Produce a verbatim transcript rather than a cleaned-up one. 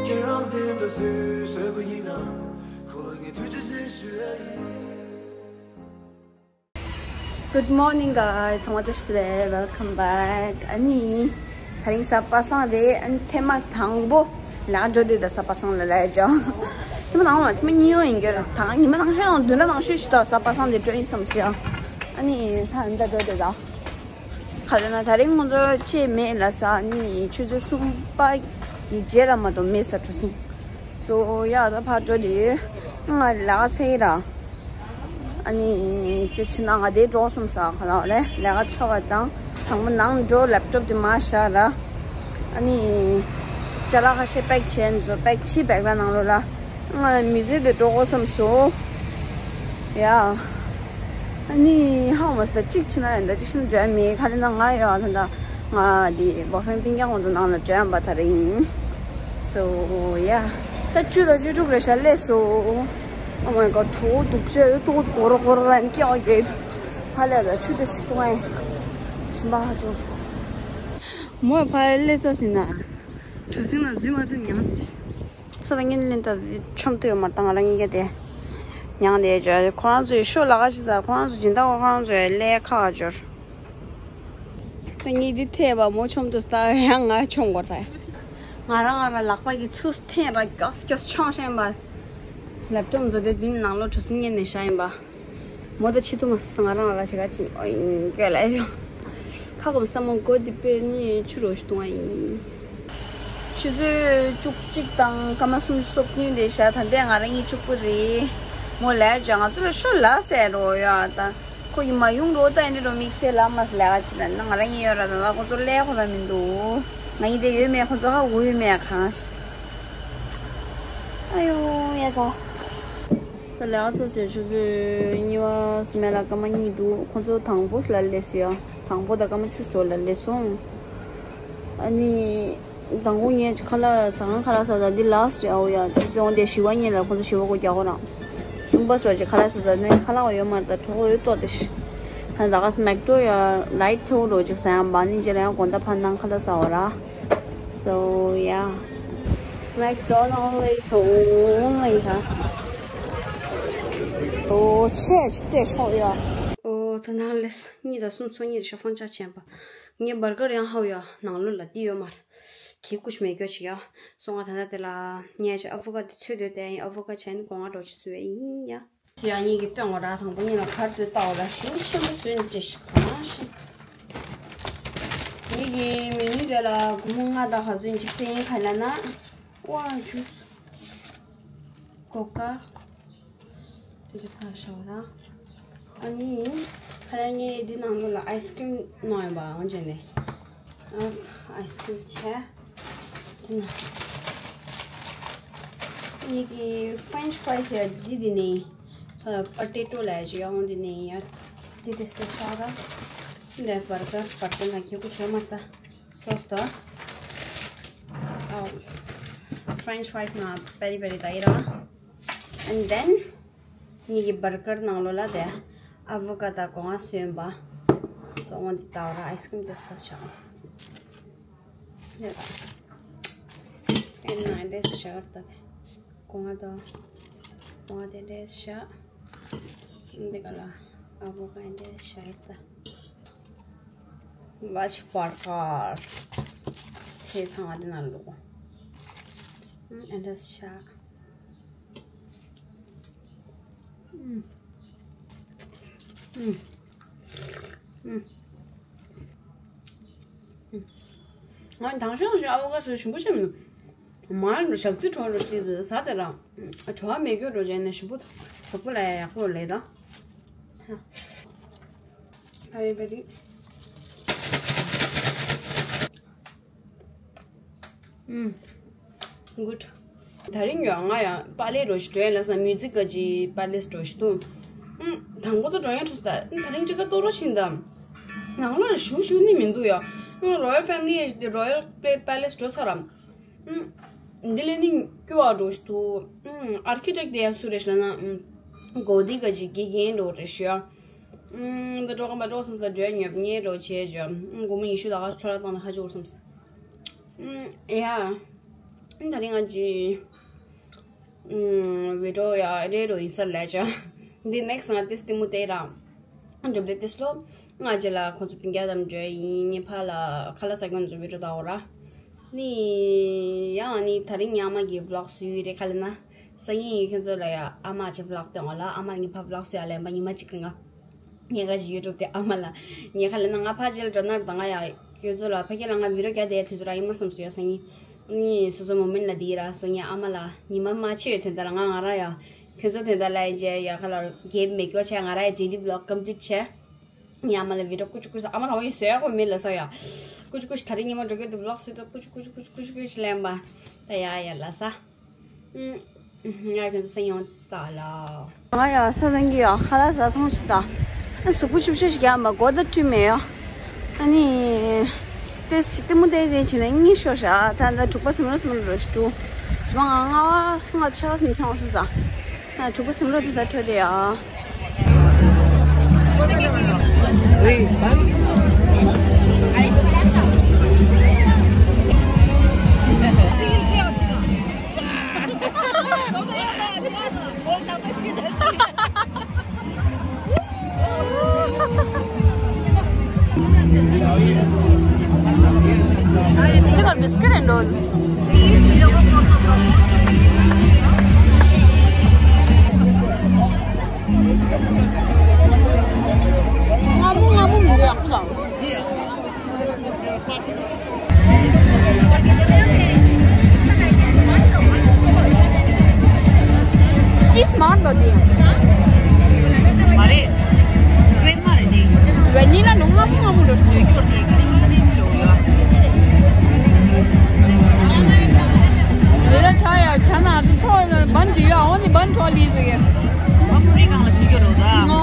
ཁྱེད་རང་དེ་འདྲ་སུས་བཟོས་པ་ཡིན་ན། ཁོ་ལ་ངས་ཐུགས་རྗེ་ཆེ་ཞུ་ཡ་ཡིན། Good morning, guys. ཚང་མ་བཀྲ་ཤིས་བདེ་ལེགས། Welcome back. ཨ་ནི་དེ་རིང་གཟའ་པ་སངས་རེད། ཨ་ནི་ཐེངས་མ་དང་པོ་ལ་འགྲོ་དུས་ད་གཟའ་པ་སངས་ལ་ལས་ཅོ། ཐེངས་མ་དང་པོ་ལ་ཐེངས་མ་གཉིས་པ་ཡིན་གྱི་རེད། ད་ཉི་མ་དང་ཤོས་དང་བདུན་ཕྲག་དང་ཤོས་ཤིག་ད་གཟའ་པ་སངས་དེ་འགྲོ་ཡིན་བསམ་སོང་ཡ། ཨ་ནི་ད་ཨ་ནི་ད་འགྲོ་དུས་ད། ག་རེ་ན་ད་རིང་ང་ཚོ་ཆེད་མེད་ལ་ས་ནི་ཆུ་ཚོད་གསུམ་པ་ཡི་རྗེས་ལ་མ་གཏོགས་མེད་ས་གྲུ་སིང་། སོ་ཡ་ད་ཕར་འགྲོ་དུས་ང་ལས་ཀ་ཚར་ཡིན་ར། ཨ་ནི་ཅི་ཕྱིན་ན་ང་དེ་འགྲོ་སོང་ས་ག་ལ་རེད། ལས་ཀ་ཚར་བ་དང་དང་པོ་ནང་འགྲོ། ལེབ་ཊོབ་དེ་མར་བཞག་ར། ཨ་ནི་ཅ་ལག་ཁ་ཤས་པེག་བྱས། ང་ཚོ་པེག་ཕྱིས་བེག་ལ་ནང་ལོགས་ལ། ང་མི་ཚེ་འདི་འགྲོ་དགོས་བསམ་སོང་། ཡ། ཨ་ནི་ཧང་བ་ས་གཅིག་ཕྱིན་ན་ཡིན་ད་གཅིག་ཕྱིན་ན་འགྲོ་ཡ་མེད། ག་རེ་ན་ང་ཡོད་ད་ད་ང་དེ་boyfriend སྤུན་ཀྱག་ཁོང་ཚོ་ནང་ལ་འགྲོ་ཡ་ཡིན་པ་ད་རིང་། So yeah. ད་བཅུ་དང་བཅུ་དྲུག་རེད་ཤག་སླེབས་སོང་། Oh my god. གྲོད་ཁོག་སྡུག་ཅག་ཡོད། གྲོད་ཁོག་སྒོར་རོ་སྒོར་རོ་ལ་ནི་སྐྱེ་བ་རྒྱལ་འདུག་ཧ་ལས་ད་ཆུ་དེ་ཞིག་བཏུང་ཨེ། ཞིམ་པ་ཧ་ཅང་། མོ་ཕ་ཡི་ལས་ཚ་ཟིན་ན། གྲུ་གཟིངས་ལ་འཛུལ་མ་ཐུབ་མྱངས་ནས། ས་ད་ངན་ལན་ད་ཆོམ་ཐུ་ཡོད་མ་རེད། ད་ང་རང་གཉིས་ཀ་དེ་མྱངས་དེ་འབྱོར། ཁོ་རང་ཚོའི་ཤོ་ལ་ཁ་ཤི་ས། ཁོ་རང་ཚོ་སྦྱིན་བདག་ཁོ་རང་ཚོའི་ལས་ཁག་འབྱོར། ད་ངས་འདི་ཐེབས་པ་མོ་ཆོམ་དུ་ས་ཡང་ང་ཆོམ་དགོས་ད། ང་རང་ང་རང་ལག་པ་གི་ཚུར་འཐེན་ར་སྐྱོ་སྐྱོ་ཆོམ་ཤེས་པ། ལེབ་ཊོབ་བཟོ་དེ་དུས་ནང་ལོགས་གྲུ་གཟིངས་ཉན་ནས་བཞག་ཡིན་པ། མོ་ད་ཆི་ཐུ་མ་སི་ང་རང་ལ་ཞེ་ག་ཅིག་ཨོ་ཡིན་སྐད་ལ་ཡོང་། ཁ་སྐོམ་ས་མོ་གོ་དེ་པེ་ནི་ཆུ་རོ་ཞིག་བཏུང་བ་ཡིན། ཆུ་ཚོད་བཅུ་གཅིག་དང་སྐར་མ་སུམ་ཅུ་སོ་བདུན་རེད་ཤག་ད་ལྟའི་ང་རང་གཉིས་གཅིག་པུ་རེད། མོ་ལས་ཀྱང་ང་ཚོ་ལ་ཤོ་ལ་ཟེར་རོ་ཡ་ད། ཁོ་ཡི་མ་ཡོང་རོ་ད་ཡིན་རོ་དམིགས་བསལ་ལ་མ་ལས་ཀ་བྱེད་ན་ང་རང་གཉིས་ཡོད་ར། ད་ལ་ཁོ་ཚོ་ལས་ཁོ་ར་མི་འདུག་ང་གཉིས་དེ་ཡོད་མེད་ཁོ་ཚོ་ཧ་གོ་ཡོད་མེད་གང་། ཨ་ཡོ་ཡ་ད། ད་ལས་ཀ་ཚར་སོང་། ཆུ་ཚོད་གཉིས་པ་ཟིན་མེད་ལ་སྐར་མ་གཉིས་འདུག་ཁོ་ཚོ་དང་པོ་ལ་སླེབས་སོང་ཡ། དང་པོ་དང་སྐར་མ་བཅུ་ཙམ་ལ་སླེབས་སོང་། ཨ་ནི་དང་པོ་ངས་ཁ་ལག་ཟ་ཁང་ཁ་ལག་ཟ་ཟ་འདི་ལ་སི་ཊི་རེད། ཨའོ་ཡ་ཆུ་ཚོད་འོང་དེ་བཞི་པ་གཉིས་ལ་ཁོ་ཚོ་བཞི་པ་སྒོ་རྒྱག་གོ་རང་། གསུམ་པ་སོགས་ཀྱི་ཁ་ལག་ཟ་ཟ་ནས་ཁ་ལག་ཡོད་མ་རེད། ད་གྲོད་ཁོག་ཡོད་ཏོག་དེ་ཤི། ད་ད་ག་སི་མེག་ཌོ་ཡ་ལའིཊ་ཚ་བོ་རོ་ཅིག་ཟ་ཡང་བ་ནི་རྗེས་ལ་ཡང་དགོང་དག་ཕར་ནང་ཁ་ལག་ཟ་བ་ར། So yeah. McDonald's only. ཧ། ཨོ་ཆེ་ཆུ་དེ་ཤོག་ཡ། ཨོ་ད་ནང་ལས་གཉིས་དང་གསུམ་ཚོ་གཉིས་རེ་ཤ་ཧྥང་ཅག་ཆེན་པ། ངས་བར་གར་ཡང་ཧའོ་ཡ་ནང་ལོགས་ལ་འདི་ཡོད་མ་རེད། གི་ཀུ་ཤ་མེད་སྐྱོ་ཅིག་ཡ། སོང་ང་ད་ལྟ་དེ་ལ་ཉལ་ཅིག་ཨ་ཕོ་ཀ་དེ་ཚོད་དོད་དེ་ཨ་ཕོ་ཀ་བྱས་ནས་སྒོ་ང་འགྲོ་ཅིག་བཟོས་ཡིན་ཡ། ཅི་ཡང་གཉིས་ཀྱི་སྟོན་འོ་ར་དང་པོ་གཉིས་ལ་ཁར་དུ་ལྟ་འོ་ར་ཞུ་ཆེན་པོ་བཟོས་ནས་བྲེ་ཞིག་གང་ཞིག་ངེད་ཀྱི་མེ་ནུ་དེ་ལ་སྒོར་མོ་ལྔ་དང་ག་ཚོད་འཇིག་རྟེན་ག་ལ་ན། ཝ་ཇུས། ཀོ་ཀ་དེ་རིགས་ཁ་ཤོར་ར། ཨ་ནི་ཁ་ལ་ངས་འདི་ནང་ལོགས་ལ་ཨའི་སི་ཀྲིམ་ནང་ཡོད་པ་འོང་བྱས་ནས། ཨ་ཨའི་སི་ཀྲིམ་བྱས། འདི་ནང་ངེད་ཀྱི་ཧྥེན་ཆི་ཕ་རའི་སི་ཡ་འདི་འདི་ནས་པ་ཏེ་ཏོ་ལ་ཡ་ཅིག་ཡོང་འདི་ནས་ཡ། འདི་དེ་སྟེ་ཤོར་ར། འདི་བར་གར་བར་གར་ལ་ཁྱེད་ཀུ་བྱོས་མ་ལྟ། སོ་སི་དང་། ཨ། ཧྥེན་ཆི་ཕ་རའི་སི་ནང་པེ་རི་པེ་རི་དང་ཡིན་ར། And then ངེད་ཀྱི་བར་གར་ནང་ལོགས་ལ་དེ་ཨ་ཕོ་ཀ་དང་སྒོ་ང་སོན་པ། སོ་སོ་འདི་ལྟ་བུ་ར་ཨའི་སི་ཀྲིམ་དེ་སྤར་བྱ། དེ་ལ་ཨེ་ན་འདྲེས་བྱ་བར་ལྟ་དེ། སྒོ་ང་དང་། སྒོ་ང་དེ་འདྲེས་བྱ། འདི་ག་ལ་ཨ་ཕོ་ཀ་འདྲེས་བྱ་བར་ལྟ། ཝ་ཆི་བར་གར། ཚེ་ཚང་བ་འདི་ན་ལོ། ཨ་འདྲ་ཤ། ཨུམ། ཨུམ། ཨུམ། ང་དང་ཤོག་ཤོག་ཨ་ཕོ་ཀ་སོ་ཞིམ་པོ་ཤ་མི་འདུག་མར་འགྲོ་ཞག་རྩི་བྲོ་རུ་སླེབས་ཟ་དེ་རང་། བྲོ་བ་མེད་རྒྱུ་རུ་བྱས་ནས་ཞིམ་པོ་གཟུགས་པོ་ལ་ཡག་པོ་ལས་ད། ཧ། ཨ་རེ་བ་རི། ཨུམ། གུཌ། དེ་རིང་ཡང་ང་ཡང་པ་ལེ་འགྲོ་ཞིག་འགྲོ་ཡ་ལ་ས་མིའུ་ཛིག་ག་ཅི་པ་ལེ་འགྲོ་ཞིག་འདུག་ཨུམ། དང་པོ་དུ་འགྲོ་ཡ་འཕྲོ་ས་ད་དེ་རིང་ཅི་ག་ཏོ་རོ་ཤིན་ད། ནང་ལ་ཞུ་ཞུ་ནི་མི་འདུག་ཡ། ཨུམ། རོ་ཡལ་ཕེ་མི་ལི་ཡ་ཞིག་དེ་རོ་ཡལ་པེ་པ་ལེ་འགྲོ་ཚར་རམ། ཨུམ། འདི་ལས་ནི་ཀུ་བ་འགྲོ་ཞིག་འདུག་ཨུམ། ཨར་ཁི་ཊེག་དེ་ཡ་སུ་རེ་ཤ་ལ་ན་ཨུམ། གོ་དི་ག་ཅི་དགེ་རྒན་འགྲོ་རེ་ཤ། ཨུམ། ད་འགྲོ་ག་མ་འགྲོ་སམ་ད་འགྲོ་ཉོབ་ཉེ་འགྲོ་བྱས་ཇོ། ཨུམ། སྒོར་མོ་ཉི་ཤུ་ལ་ཁ་ཆོ་ར་བཏང་ན་ཧ་ཅོ་སམ། ཨུམ། ཡ། ད་རིང་ང་ཅི་ཨུམ་བི་ཌི་ཡོ་ཡ་རེ་རོ་ཡིན་ས་ལས་ཅ། འདི་ནེག་སི་ང་ཏིས་ཏི་མུ་ཏེ་ར། འགྲུབ་ལེ་ཏིས་ལོ། ང་ཅི་ལ་ཁོང་ཚོ་སྤུན་ཀྱག་དམ་འཇོ་ཡིན་ངེ་ཕ་ལ་ཁ་ལ་ས་ཁོང་ཚོ་བི་ཌི་ཡོ་ད་འོ་ར། ནི་ཡང་ནི་ད་རིང་ངའི་ཨ་མ་གི་བི་ལོག་སུ་ཡི་རེ་ཁ་ལེ་ན། སང་ཉིན་ཁྱོད་ཚོ་ལ་ཡ་ཨ་མ་ཅི་བི་ལོག་སྟོན་འོ་ལ་ཨ་མ་ངེ་ཕ་བི་ལོག་སུ་ཡ་ལེན་པ་ཉི་མ་གཅིག་རིང་ང་། ངས་ག་ཞིག་ཡུ་ཊུབ་དེ་ཨ་མ་ལ། ངས་ཁ་ལེ་ན་ང་ཕ་ཅེལ་འགྲོ་ན་ར་ད་ང་ཡ། ཁྱོད་ཚོ་ལ་ཕ་གི་ལ་ང་བི་རོ་རྒྱ་དེ་དུས་ཚོད་ར་ཡིན་མར་བསམ་སུ་ཡོད་སང་ཉིན། ནི་སོ་སོ་མོ་མིན་ལ་དེའི་ར་སོ་ངས་ཨ་མ་ལ་ཉི་མ་མ་ཆེ་ཡོད་དོན་དག་ལ་ང་ང་ར་ཡ། ཁྱོད་ཚོ་དོན་དག་ལ་ཡ་ཅེ་ཡ་ཁ་ལ་གེབ་མེ་སྐྱོ་ཆེ་ང་ར་ཡ་ཇེ་ལི་བི་ལོག་ཀམ་པི་ལིཊ་ཆེ། ངས་ཨ་མ་ལ་བི་རོ་ཀུ་ཅུ་ཀུ་ཅུ་ཨ་མ་ད་བ་ཡི་སོ་ཡ་གོ་མེ་ལ་ས་ཡ། ཀུ་ཅུ་ཀུ་ཅུ་ད་རེ་ཉི་མ་འགྲོ་གི་འདུག་བི་ལོག་སུ་ཡོད་ཀུ་ཅུ་ཀུ་ཅུ་ཀུ་ཅུ་ཀུ་ཅུ་ཀུ་ཅུ་ལེན་པ། ད་ཡ་ཡ་ལ་ས། ང་ཁྱོད་ཚོ་སེམས་ཡོང་ད་ལ། ང་ཡ་ས་ཚང་གི་ཡ་ཁ་ལག་ཟ་སོང་ཆི་ས། ཨ་གཟུགས་པོ་ཆུབ་ཆ་ཞིག་ཡ་མ་གོ་ད་བཀྲུས་མེད་ཡ། ཨ་ནི། ཏེས་ཆི་ལྟད་མོ་ཏེ་ཏེ་ཆི་ན་གཉིད་ཤོར་ཤ་ད་ད་དྲུག་པ་སིམ་རོ་སིམ་རོ་རོ་ཞིག་འདུག་ཞི་མ་ང་ང་བ་སུ་ང་ཆ་བ་སིམ་ཁྱང་སུ་ས། ད་དྲུག་པ་སིམ་རོ་དེ་ད་འཕྲོད་དེ་ཡ། འདི་གར་བིས་ཀེ་རེད་འགྲོ། སྔ་མོ་སྔ་མོ་མི་འདུག་ཡག་པོ་དང་། ཅིས་མར་འདོད་དེ། མ་རེད། ཀྲེམ་མ་རེད་དེ། ཝེ་ནི་ལ་ནང་སྔ་མོ་སྔ་མོ་འགྲོ་སོ། སྐྱོར་དེ་ཀྲེམ་མ་ཀྲེམ་འགྲོ་ཡོད། ལས་ཆ་ཡ་ཆ་ན་ཚོ་ཚོ་ལ་བན་ཇི་ཡ་འོ་ནི་བན་ཁྲོ་ལི་ཟེར་གི། བན་ཁྲོ་ལི་གང་ལ་ཆུ་སྐྱོར་རོ་ད།